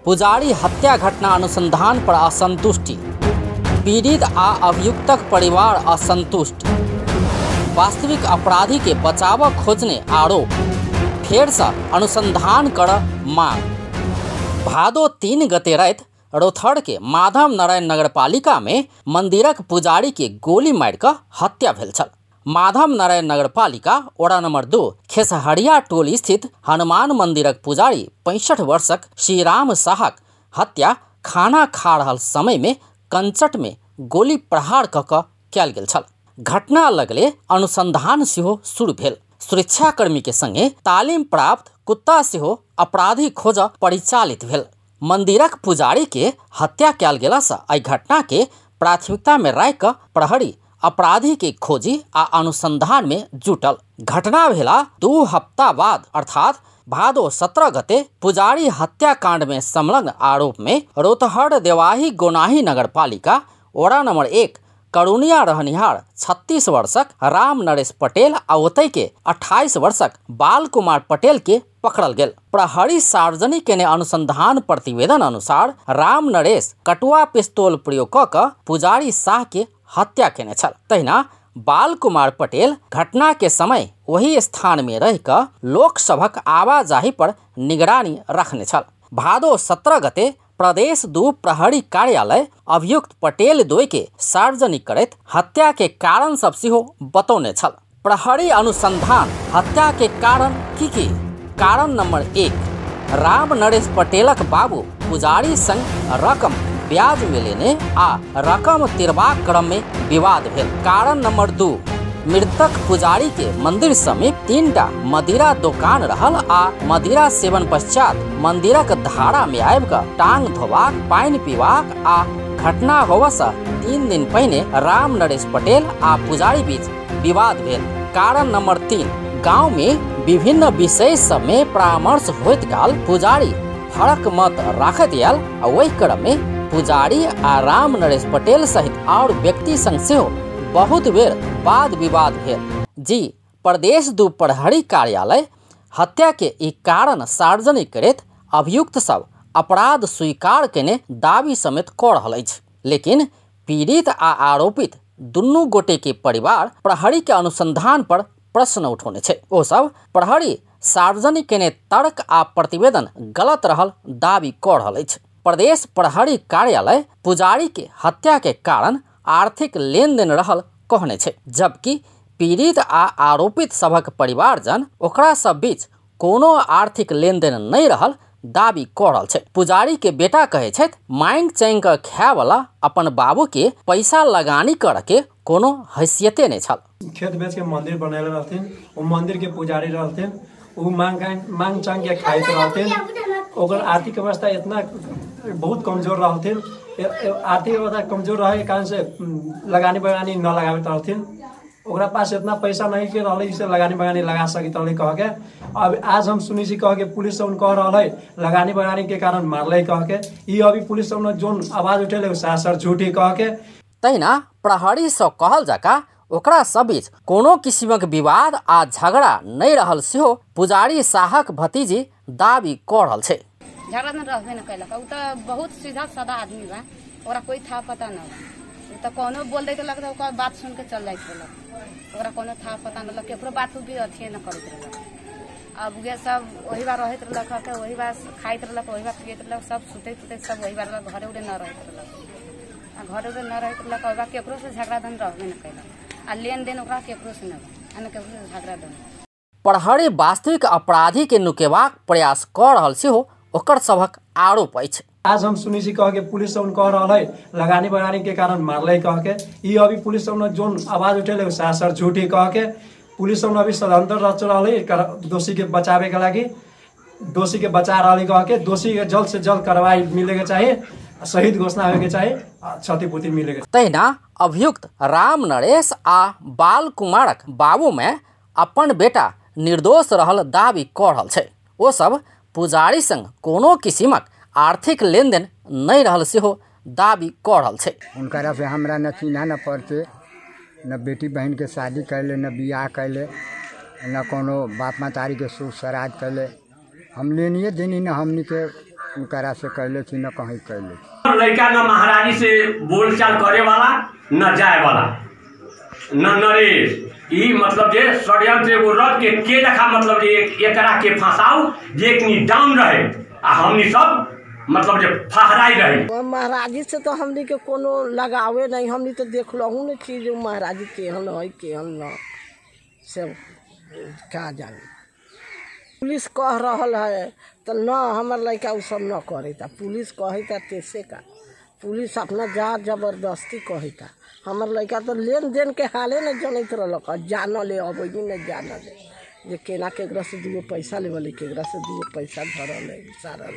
पुजारी हत्या घटना अनुसंधान पर असंतुष्टि, पीड़ित आ अभियुक्तक परिवार असंतुष्ट, वास्तविक अपराधी के बचाव खोजने आरोप, फेर से अनुसंधान कर मांग। भादो 3 गते राति रौतहट के माधव नारायण नगरपालिका में मंदिरक पुजारी के गोली मारि कऽ हत्या भेल छल। माधव नारायण नगरपालिका वडा नंबर 2 खेसहरिया टोल स्थित हनुमान मंदिरक पुजारी 65 वर्षक श्रीराम शाहक हत्या खाना खा रहल समय में कंचट में गोली प्रहार कऽ कऽ कयल गेल छल। घटना लगले अनुसंधान सेहो शुरू भेल। सुरक्षाकर्मी के संगे तालीम प्राप्त कुत्ता सेहो अपराधी खोज परिचालित भेल। मंदिरक पुजारी के हत्या कयल गेलासँ एहि घटना के प्राथमिकता में राखि कऽ प्रहरी अपराधी के खोजी आ अनुसंधान में जुटल। घटना भेला 2 हफ्ता बाद अर्थात भादो 17 गते पुजारी हत्याकांड में संलग्न आरोप में रौतहट देवाही गोनाही नगरपालिका वडा नंबर 1 करुणिया रहनिहार 36 वर्षक राम नरेश पटेल आ ओतय के 28 वर्षक बाल कुमार पटेल के पकड़ल गेल। प्रहरी सार्वजनिक केने अनुसंधान प्रतिवेदन अनुसार राम नरेश कटुआ पिस्तौल प्रयोग कऽ कऽ पुजारी शाह के हत्या केने छल। तहिना बाल कुमार पटेल घटना के समय वही स्थान में रहि कऽ लोक सभक आवाजाही पर निगरानी रखने छल। भादो 17 गते प्रदेश 2 प्रहरी कार्यालय अभियुक्त पटेल द्वय के सार्वजनिक करैत हत्या के कारण सब सेहो बतौने छल। प्रहरी अनुसंधान हत्या के कारण की की? कारण नंबर 1, राम नरेश पटेलक बाबू पुजारी संग रकम ब्याज में लेने आ रकम तिरबाक क्रम में विवाद भेल। कारण नंबर 2, मृतक पुजारी के मंदिर समीप 3टा मदिरा दोकान रहल आ मदिरा सेवन पश्चात मंदिरक धारा में आबि कऽ टांग धोबाक, पानि पीबाक आ घटना होबऽसँ 3 दिन पहिने राम नरेश पटेल आ पुजारी बीच विवाद भेल। कारण नंबर 3, गाँव में विभिन्न विषय सब में परामर्श होइत काल पुजारी फरक मत राखैत आयल आ ओहि क्रम में पुजारी आ राम नरेश पटेल सहित और व्यक्ति संग सेहो बहुत बेर वाद विवाद भेल। जी प्रदेश 2 प्रहरी कार्यालय हत्या के एक कारण सार्वजनिक करैत अभियुक्त सब अपराध स्वीकार केने दावी समेत कऽ रहल अछि। लेकिन पीड़ित आ आरोपित दुनू गोटे के परिवार प्रहरी के अनुसंधान पर प्रश्न उठौने छै। ओ सब प्रहरी सार्वजनिक केने तर्क आ प्रतिवेदन गलत रहल दावी कऽ रहल अछि। प्रदेश प्रहरी कार्यालय पुजारी के हत्या के कारण आर्थिक लेनदेन रहल कहने छै, जबकि पीड़ित आ आरोपित सभक परिवारजन ओकरा सब बीच कोनो आर्थिक लेनदेन नहि रहल दावी कऽ रहल छै। पुजारी के बेटा कहै छथि, मांगि चांगि कऽ खायवला अपन बाबू के पैसा लगानी कर के कोनो हैसियते नहि छल। खेत बेच के मंदिर बनैले रहथिन, ओ मंदिर के पुजारी रहथिन, ओ मांग चांग के खाइत रहथिन। ओकर आर्थिक अवस्था इतना बहुत कमजोर रहथिन। आर्थिक अवस्था कमजोर रहे के कारण से लगानी बगानी न लगाबैत रहथिन। ओकरा पास इतना पैसा नहीं के रहलै से लगानी बगानी लगा सकैत रहलै कह के। अब आज हम सुनै छी कह के पुलिस सब कह रहल है लगानी बगानी के कारण मारलै कह के। ई अभी पुलिस सब जोन आवाज उठेले सरासर झूठी कह के। तहिना प्रहरी सँ कहल जका ओकरा सब बीच कोनो किसिमक विवाद आ झगड़ा नहि रहल सेहो पुजारी शाहक भतीजी दावी कऽ रहल छै। झगड़ा न रहबे न कैलक, उ तऽ बहुत सीधा सादा आदमी बा, ओकरा कोई था पता न बा। उ तऽ कोनो बोल दैत रहलक तऽ ओकर बात सुन के चल जाइत रहलक, ओकरा कोनो था पता न रहलक, केकरो बात भी अथिए न करैत रहलक। अब उहे सब ओही बार रहैत रहलक, ओही बार खाइत रहलक, ओही बार पियैत रहलक, सब सुतैत उतैत सब ओही बार घरे उरे न रहैत रहलक। आ घरे उरे न रहैत रहलक, ओहि बार केकरो से झगड़ा धन रहबे न कैलक आ लेन देन ओकरा केकरो से न बा, आ न केकरो से झगड़ा धन। प्रहरी वास्तविक अपराधी के नुकेबाक प्रयास कऽ रहल सेहो ओकर सभक आरोप अछि। आज हम सुनै छी कह के पुलिस सब कह रहल है लगानी बगानी के कारण मारलै कह के। ई अभी पुलिस सब जोन आवाज उठेले सरासर झूठी कह के। पुलिस सब अभी षड्यंत्र रच रहल है दोषी के बचावे के लागि, दोषी के बचा रहल कह के। दोषी के जल्द से जल्द कार्रवाई मिले के चाहिए, शहीद घोषणा होए के चाहिए, क्षतिपूर्ति मिले के। तहिना अभियुक्त राम नरेश आ बाल कुमारक बाबू में अपन बेटा निर्दोष रहल दावी कऽ रहल छै। ओ सब पुजारी संग कोनो किसिमक आर्थिक लेनदेन नहि रहल सेहो दावी कऽ रहल छै। हुनकरा से हमरा न चिन्ह न पड़ते, न बेटी बहन के शादी कैले, न बियाह कैले, न कोनो बाप महतारी के सुख सराज कैले। हम लेनिए देनी न हमनी के उनकरा से कैले छी, न कहीं कैले छी। लड़का न महारानी से बोलचाल करे वाला, न जाए वाला, न नरेश। ई मतलब जे षड्यंत्र एगो रथ के लेखा मतलब जे एकरा के फंसाऊ जे एकनी डाउन रहे आ हमनी सब मतलब जे फहराई रहे। महाराजी से तो हमनी के कोनो लगावे नहीं, हमनी तो देखलहु नहीं चीज महाराजी केहन है केहन न, सब का जाने। पुलिस कह रहल है तो न हमर लड़का उ सब न करता, पुलिस कहता तेसे का, पुलिस अपना जा जबरदस्ती कहता। हमर लड़का तो लेन देन के हाले न जनैत रहलक, जानल अब न जानल जे केना केकरा से दूगो पैसा लेवल, केकरा से दूगो पैसा धरल है सारल।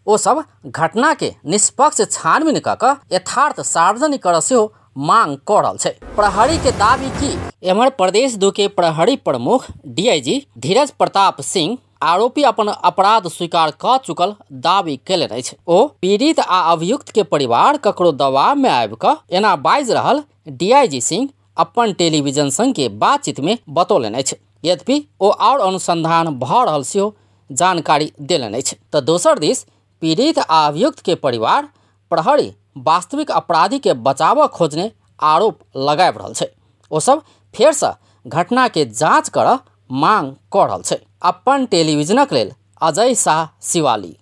ओ सब घटना के निष्पक्ष छानबीन क कऽ यथार्थ सार्वजनिक करऽ सेहो मांग कऽ रहल छै। प्रहरी के दावी की एम्हर प्रदेश 2 के प्रहरी प्रमुख डीआईजी धीरज प्रताप सिंह आरोपी अपन अपराध स्वीकार कऽ चुकल दावी केलनि अछि। ओ पीड़ित आ अभियुक्त के परिवार ककरो दबाव में आबि कऽ एना बाजि रहल डीआईजी सिंह अपन टेलीविजन संग के बातचीत में बतौलनि अछि। यद्यपि ओ और अनुसंधान भऽ रहल सेहो जानकारी देलनि अछि। तऽ दोसर दिस पीड़ित आ अभियुक्त के परिवार प्रहरी वास्तविक अपराधी के बचाव खोजने आरोप लगाबि रहल छै। ओ सब फेरसँ घटना के जांच करऽ मांग कऽ रहल छै। अपन टेलीविजनक लेल अजय शाह, शिवाली।